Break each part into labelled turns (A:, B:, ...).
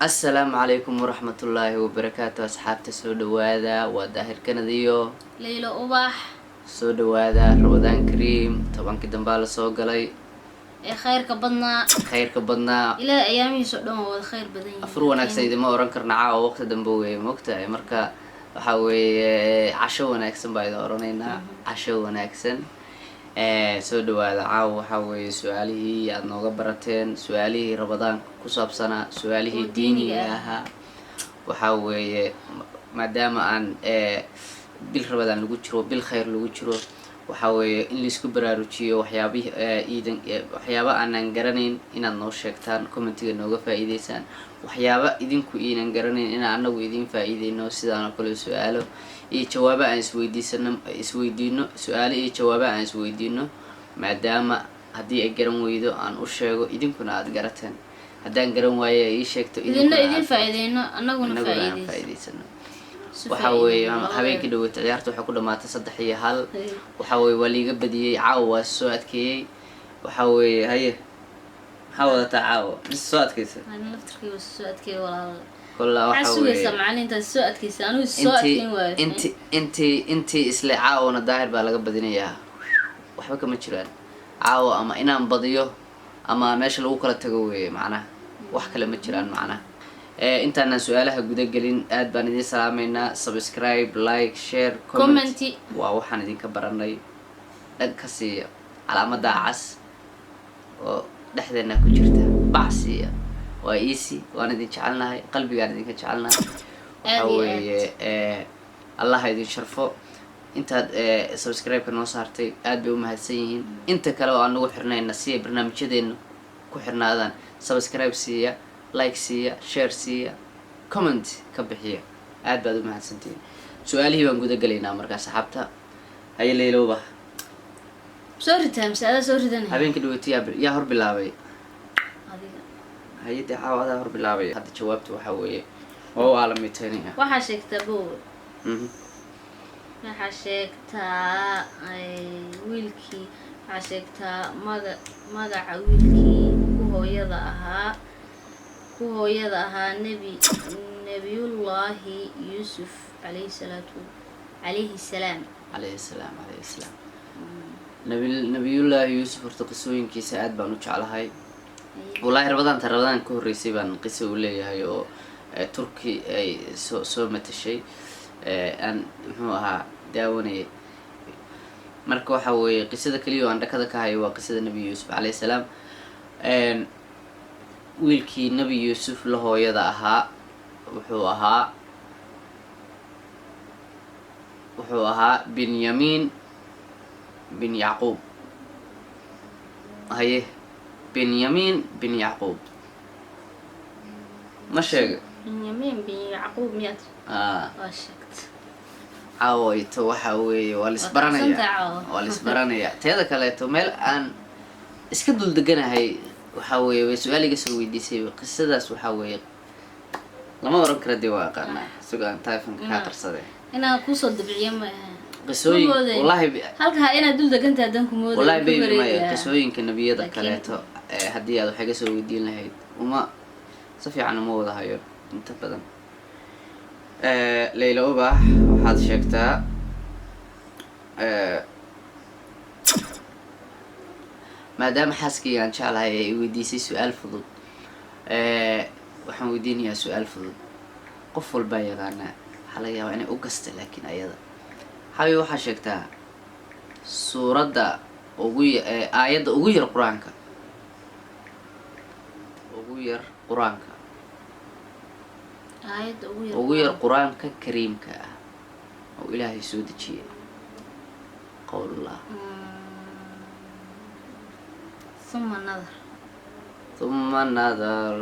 A: Asalaamu calaykum waraxmatullaahi wabarakaatu. Asxaabta, soo dhawaada. Waa Daahir Kanadiyo.
B: Laylo Ubax.
A: Soo dhawaada. Ramadaan kariim. 10-kii dambaa lasoo galay.
B: Ee khayrka badnaa.
A: Khayrka badnaa.
B: Ilaahay ayaamihiisa o dhan waa wada khayr badan yihiin.
A: Afur wanaagsan idima oran karna caawa, waqti dambe weeye, mogtahay. Marka waxaa weeye casho wanaagsan baa idin oranaynaa, casho wanaagsan. Soo dhawaada. Caawa waxaa weeye su-aalihii aada nooga barateen, su-aalihii Ramadaanka ku saabsanaa, su-aalihii
B: oo diiniga
A: diiniga
B: ah.
A: Ahaa. Waxaa weeye maadaama aan bil Ramadaan lagu jiro, bil khayr lagu jiro, waxaa weeye in laisku baraarujiyo waxyaabihii iidan, waxyaaba aanan garanayn inaad noo sheegtaan, commentiga nooga faa'iideysaan, waxyaaba idinku iinan garanayn inaan anagu idin faa'iideyno. Sidaan oo kale su-aalo iyo jawaabo aan isweydiisano, isweydiino su-aalo iyo jawaabo aan isweydiino, maadaama haddii ay garan weydo aan u sheego, idinkuna aada garateen, haddaan garan waaye ay ii sheegto,
B: idinna
A: idinkuna
B: idin faa'iideyno, annaguna
A: inaguna aan
B: faa'iideyso.
A: Faa'iideysano.
B: Isu
A: Waxaa weeye
B: faa'iideyno labadaba.
A: Habeenkii dhaweyd ciyaarta waxay ku dhamaatay 3-1. Waxaa weeye waa liiga badiyey. Caawa waa soo adkeeyey. Waxaa weeye, haye, maxaa wadataa caawa mise soo adkeysa?
B: Ani laftirkayga soo adkeey, walaal.
A: Kollaa
B: maxaa
A: waxaa
B: sugaysaa
A: weeye
B: macalintaas soo adkeysa? Anigu soo
A: intii
B: adkeyn waayo.
A: Intii isle caawana Daahir baa laga badinayaa, waxba kama jiraan. Caawa ama inaan badiyo ama meesha lagu kala tago weeye, macnaha wax kale ma jiraan. Macnaha intaanaan su-aalaha guda gelin, aad baan idiin salaameynaa. Subscribe, like, share, comment.
B: Comment.
A: Waa waxaan idinka baranay. Dhag ka siiya calaamada cas oo dhexdeena ku jirta, bac siiya. Waa easy. Waan idin jecelnahay, qalbigaan idinka jecelnahay. Waxa
B: Aad iyo
A: weeye Allah idin sharfo. Intaad subscribe-ka noo saartay aad bay umahadsan yihiin. Inta kale oo aan nagu xirnayna, si ay barnaamijyadeena ku xirnaadaan, subscribe siiya, like siiya, share siiya, comment ka bixiya. Aad baad umahadsantihiin. Su-aalihii baan guda gelaynaa markaa, saxaabta. Haye, Leylowba.
B: Soo ritaa mise adaa soo ridanaya?
A: Habeenkii dhaweyta yaa hor bilaabay?
B: Adiga.
A: Hay-adda caawa adaa hor bilaabay. Hadda jawaabta waxaa weeye waa u aalamiiteynaya.
B: Waxaa sheegtaa, bow, waxaa sheegtaa wiilkii, waxaa sheegtaa magaca wiilkii ku hooyada ahaa Nebiyullaahi Yuusuf calayhi salaatu calayhi salaam.
A: Calayhi salaam, calayhi salaam. Nabiyullaahi Yuusuf, horta qisooyinkiisa aad baan u jeclahay wallaahi. Ramadaanta, Ramadaan ka horreysay baan qiso uu leeyahay oo Turki ay soo matashay aan muxuu ahaa daawanayay. Marka waxa weeye qisada keliya oo aan dhakada ka hayo waa qisada Nebi Yuusuf calayhi salaam. Wiilkii Nebi Yuusuf la hooyada ahaa wuxuu ahaa Binyamin bin Yacquub. Haye, Binyamin bin Yacquub ma sheega?
B: Binyamin bin Yacquub miyaad?
A: A.
B: Waa sheegta.
A: Caawayto waxa weeye waa laisbaranaya.
B: Waa caawa.
A: Waa laisbaranaya. Teeda kaleeto, meel aan iska dul deganahay waxaa weeye way su-aal iga soo weydiisay qisadaas. Waxaa weeye lama oran kara dee waa aqaanaa, isagoo aan taleefonka kaa qarsaday.
B: Inaan kuusoo dabciyo ma aha.
A: Qisooyin
B: Ma moodayn.
A: Wallahi
B: halkaa inaad dul degantahay haddaan ku mooday.
A: Wallahi
B: ku
A: baby, maya.
B: wareegayaa.
A: Qisooyinka nebiyada
B: Laakiin
A: kaleeto haddii aad wax iga soo weydiin lahayd, uma si fiican uma wada hayo inta badan. Layla Ubax, waxaad sheegtaa maadaama xaaskayga aan jeclahay ay weydiisay su-aal fudud, waxaan weydiinayaa su-aal fudud. Qof walbaa yaqaanaa, waxaa laga yaabaa inay u gasta, laakiin ayada xabi, waxaa sheegtaa suuradda ugu aayadda ugu yar Qur-aanka, ugu yar Qur-aanka.
B: Aayadda ugu yar?
A: Ugu yar Qur-aanka kariimka ah oo Ilaahay soo dejiyay, qowlullah.
B: Thumma nadar.
A: Thumma nadar,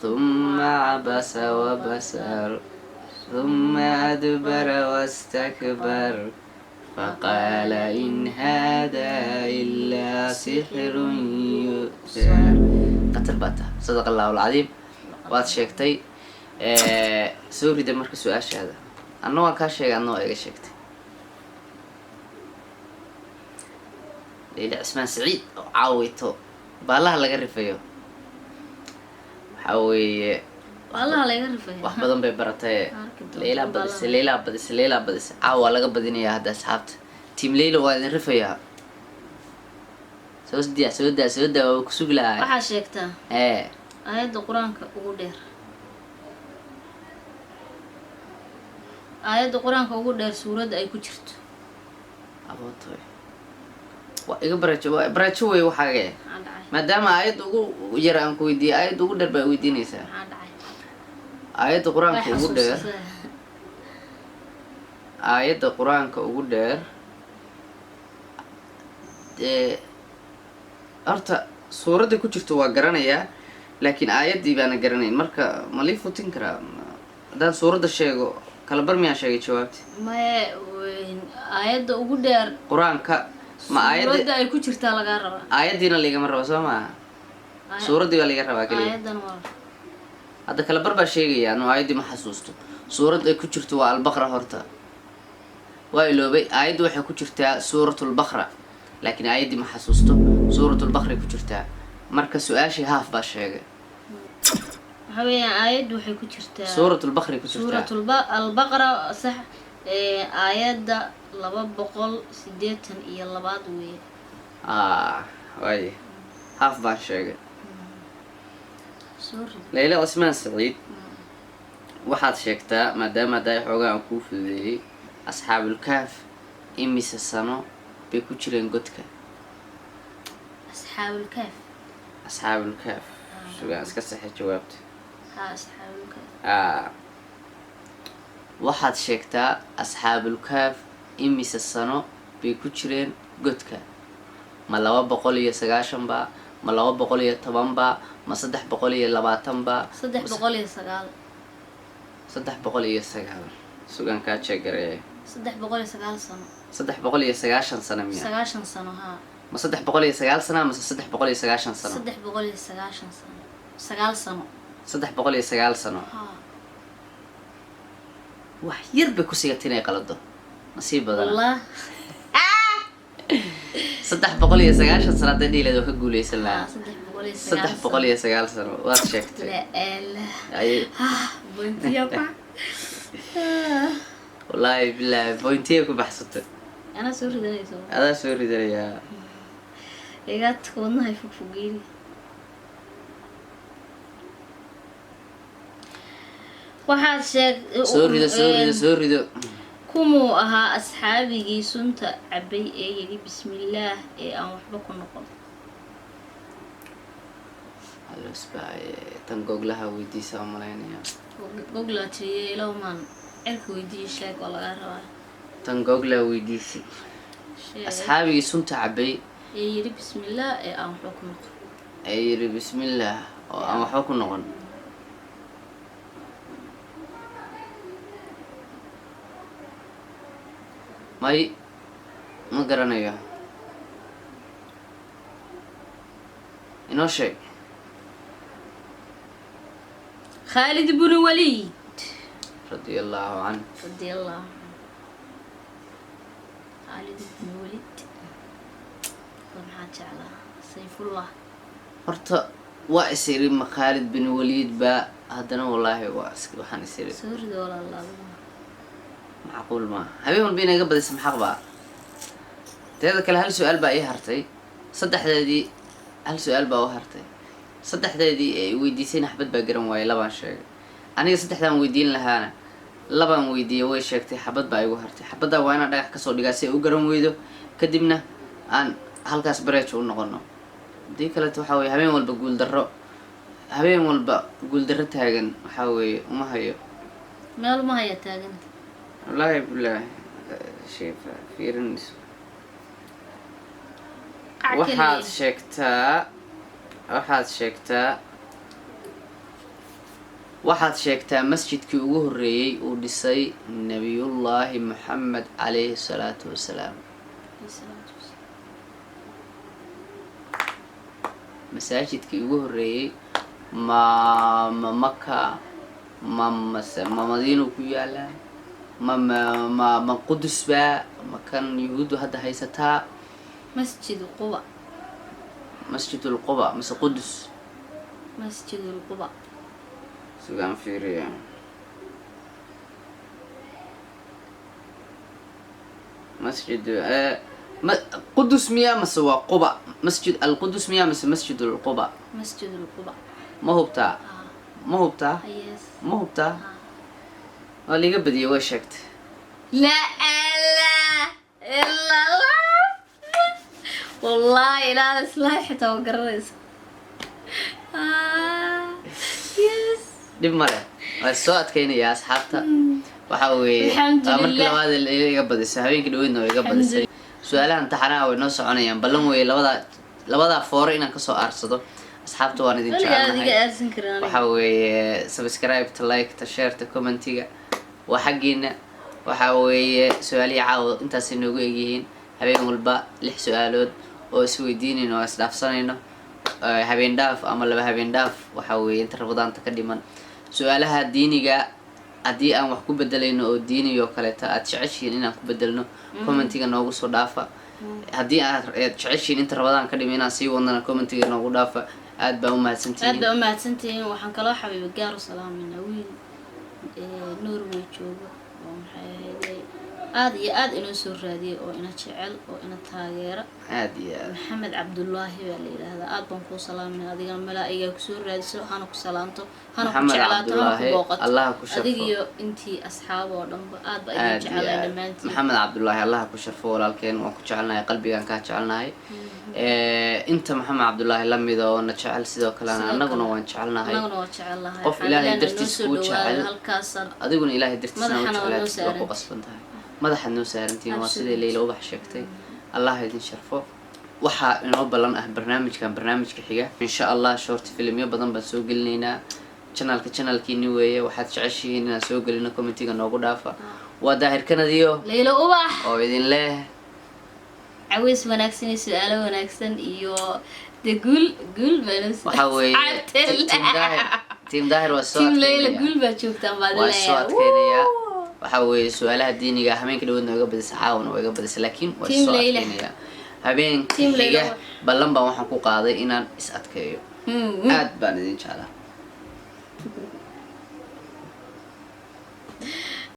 A: thumma cabasa wabasar, thumma adbara wastakbar, faqaala in hada ilaa sixirun yu'thar. Qatar baa taha. Sadaqa Allahu alcadiim. Waad sheegtay. Soo rida marka su-aashaada. Anna waan kaa sheegay, adna waa iga sheegtay. Leyle Cismaan Saciid oo caawito baalaha laga rifayo waxaa weeye
B: Allaha laga rifaya.
A: Wax badan bay baratay.
B: Arki doonta.
A: Leylaa badisay, Leylaa badisay, Leylaa badisay. Caawa waa laga badinayaa hadda. Asxaabta team Leyla waa idin rifayaa. Soo daa, soo daa, soo daa, waa ku sugi lahaa.
B: Waxaa sheegtaa
A: ee
B: aayadda Qur-aanka ugu dheer, aayadda Qur-aanka ugu dheer suuradda ay ku jirto.
A: Abootoy, waa iga barajo, waa barajo wey waxaage.
B: Maxaa dhacay?
A: Maadaama aayadda ugu yar aan ku weydiiyey, aayadda ugu dheer baa weydiinaysaa.
B: Maxaa dhacay?
A: Aayadda Qur-aanka
B: Way
A: ugu dheer.
B: xasuusisay.
A: Aayadda Qur-aanka ugu dheer dee horta suuradda ku jirto waa garanayaa, laakiin aayaddii baana garanayn. Marka ma lii futin karaa? Haddaan suuradda sheego, kala bar miyaan sheegay jawaabti?
B: Maye, aayadda ugu dheer.
A: Qur-aanka ma aayadda
B: Suuradda ay ku jirtaa lagaa rabaa.
A: Aayaddiina laigama rabo, soo maaha? Suuraddii baa laiga rabaa keliya.
B: Aayaddan waa
A: Hadda kala bar baa sheegaya. Anu aayaddii ma xasuusto. Suuradda ay ku jirto waa Albaqra. Horta waa iloobay. Aayaddu waxay ku jirtaa Suuratulbaqra, laakiin aayaddii ma xasuusto. Suuratulbaqray ku jirtaa. Marka su-aashii haaf baa sheegay.
B: Waxa weeyaan, aayaddu waxay ku jirtaa
A: Suuratulbaqray ku jirtaa.
B: Suurat Albaqra, sax. Aayadda 282aad weeye.
A: Ah, waay, haaf baan sheegay.
B: Soo rid.
A: Layla Cusmaan Saciid, waxaad sheegtaa, maadaama haddaa xoogaa aan kuu fududeeyey, Asxaabulkaaf imise sano bay ku jireen godka?
B: Asxaabulkaaf.
A: Asxaabulkaaf, sugaan iska saxay jawaabta.
B: Ha, Asxaabulkaaf.
A: Ah, waxaad sheegtaa Asxaabulkaaf imise sano bay ku jireen godka? Ma 290 ba, ma 210 ba, ma 320 ba?
B: 309.
A: 309, sugaan kaa jeegareeya.
B: 309 sano.
A: 390 sano miya?
B: 90 sano, haa.
A: Ma 309 sana mase 390 sano?
B: 390 sano, 9 sano.
A: 309 sano.
B: Haa.
A: Wax yar bay ku sigatay inay qalado, nasiib badana.
B: Wallah.
A: 390 sano hadday dhihi lahayd, waa ka guuleysan
B: Haa.
A: lahaa.
B: 309.
A: 309 sano waad sheegtay.
B: La ilaah.
A: Ay.
B: Pointiya pa.
A: Wallaahi bilaahi, pointiya ku baxsatay.
B: Anaa soo ridanayso.
A: Adaa soo ridanayaa.
B: Igaadka wadnahay fogfogeeni. Waxaad sheeg
A: Soo rido, soo rido, soo rido.
B: Kumuu ahaa asxaabigii sunta cabay ee yidhi bismillaah ee aan waxba ku noqon?
A: Alosbaaye, tan googlaha weydiisa oo malaynaya.
B: Goglaajiye ilowmaan cirka weydiiye. Sheeg, waa lagaa rabaa.
A: Tan googlaha weydiisi.
B: Sheeg.
A: Asxaabigii sunta cabay
B: ee yidhi bismillaah ee aan waxba ku noqon.
A: Ee yidhi bismillaah oo aan waxba ku noqon. May, ma garanayo, inoo sheeg.
B: Khaalid ibnu Waliid.
A: Radia Allahu canh.
B: Radia Allahu canhu, Khaalid ibnu Waliid. War, maxaa jeclaa Sayfullah.
A: Horta waa is iri, ma Khaalid bin Waliid baa? Haddana wallaahi waa is waxaan is iri.
B: Soo rido, walaalaaduna.
A: Macquul maaha, habeen walba inay iga badisa maxaq baa. Teeda kale hal su-aal baa ii hartay. Saddexdeedii hal su-aal baa u hartay. Saddexdeedii ee i weydiisayna xabad baa garan waayay, labaan sheegay aniga. Saddexdaan weydiin lahaana labaan weydiiyey, way sheegtay. Xabad baa igu hartay. Xabaddaa waa inaan dhagax kasoo dhigaa si ay u garan weydo, kadibna aan halkaas bareejo u noqono. Haddii kaleeto waxaa weye habeen walba guuldarro, habeen walba guuldarro taagan waxaa weeye uma hayo.
B: Meel ma haya taaganta.
A: Wallaahi bilaahi, sheefa fiirinayso.
B: Qac.
A: Waxaad
B: Keliya.
A: sheegtaa, waxaad sheegtaa, waxaad sheegtaa masjidkii ugu horreeyey uu dhisay Nabiyullaahi Moxamed calayhi salaatu wasalaam.
B: Alayhi salaatu wasalaam.
A: Masaajidkii ugu horreeyey, ma Maka, ma mase ma Madiinu ku yaalaa, ma Qudus baa, ma kan Yuhuuddu hadda haysataa?
B: Masjid Quba.
A: Masjidul Quba mase Qudus?
B: Masjidul Quba.
A: Sugaan fiiriya. Masjid Qudus miyaa mase waa Quba? Masjid Alqudus miyaa mase Masjid Alquba?
B: Masjidulquba.
A: Ma hubtaa?
B: Ah.
A: Ma hubtaa?
B: Yes.
A: Ma hubtaa? Waa liiga badiyay, way sheegtay.
B: لا إله إلا الله, والله لا إصلاح حتى وقررت. آه. Yes.
A: Dhib male, waa soo adkeynaya asxaabta. Waxa weeye
B: Alxamdulillah.
A: waa markii labaad ee iga badisay, habeenkii dhaweydna waa iga badisay. Su-aalaha imtixaanaha way noo soconayaan. Ballan weeye labadaa foore inaan kasoo aarsado. Asxaabta waan idin
B: weligaa adiga
A: jecelnahay.
B: Aarsan karin aniga.
A: Waxa weeye subscribe-ta, like-ta, share-ta, comment-iga waa xaggiina. Waxa weeye su-aalihii caawa intaasay noogu egyihiin. Habeen walba lix su-aalood oo isweydiinayno oo isdhaafsanayno, habeen dhaaf ama laba habeen dhaaf. Waxa weeye inta Ramadaanta ka dhiman, su-aalaha diiniga haddii aan wax ku bedelayno oo diiniyo kaleeto aad jeceshihiin inaan ku bedelno, comment-iga noogu soo dhaafa. Haddii aad jeceshihiin inta Ramadaan ka dhiman inaan sii wadnana, comment-iga noogu dhaafa. Aad baa u mahadsantihiin.
B: Aad baa u mahadsantihiin. Waxaan kaloo xabiibi gaar u salaamayna wiil Norway joogo oo maxay ahayd aada iyo aada inoo soo raadiyay oo ina jecel oo ina taageera.
A: Aad iyo aad.
B: Maxamed Cabdullaahi baa la yidhaahdaa. Aad baan kuu salaamayna adigana. Malaa'igaa kusoo raadiso, hana ku salaanto, hana ku
A: Maxamed
B: jeclaato, hana ku
A: Cabdullaahi,
B: booqato.
A: Allaha ku sharfo.
B: Adigiyo intii asxaab oo dhanba aad baa idin
A: Aad iyo
B: jecelahay
A: aad.
B: dhammaantiin.
A: Maxamed Cabdullaahi, Allaha ku sharfo walaalkeen. Waan ku jecelnahay, qalbigaan kaa jecelnahay. Inta Maxamed Cabdullaahi lamida oo na jecel sidoo kalena
B: Sidoo
A: annaguna
B: kale.
A: waan jecelnahay.
B: Annaguna waa jecelnahay.
A: Qof
B: Waxaan
A: Ilaahay
B: leenahay
A: dartiis
B: noo soo
A: kuu
B: dhawaada
A: jecel.
B: halkaasaan
A: Adiguna Ilaahay dartiisna u
B: madaxana waa noo
A: jeclaatid, waa ku
B: saaran.
A: qasban tahay, madaxaad noo saarantihiin. Waa sidai
B: Absolute.
A: Leyla Ubax sheegtay. Allah idin sharfo. Waxaa inoo ballan ah barnaamijkan barnaamijka xiga, insha Allah. Short filmyo badan baan soo gelinaynaa channelka. Channelkiini weeye. Waxaad jeceshihiin inaan soo gelino, comment-iga noogu dhaafa. Waa Daahir Kanadiyo
B: Leyla Ubax
A: oo idin leh
B: caweys wanaagsan iyo su-aalo wanaagsan iyo de guul, guul baa.
A: Waxaa weeye team Daahir, team Daahir waa soo
B: Team Leyla
A: adkeynaya.
B: Guul baa joogtaan baad
A: Waa soo
B: leeyahay.
A: adkeynaya. Waxa weeye su-aalaha diiniga habeenka dhaweydna waa iga badisa, caawana waa iga badisa, laakiin waa
B: Team
A: soo
B: Leyla.
A: adkeynaya. Habeenka
B: Team Leyla.
A: xiga ballan baan waxaan ku qaaday inaan is adkeeyo. Aad baan idin jeclaa.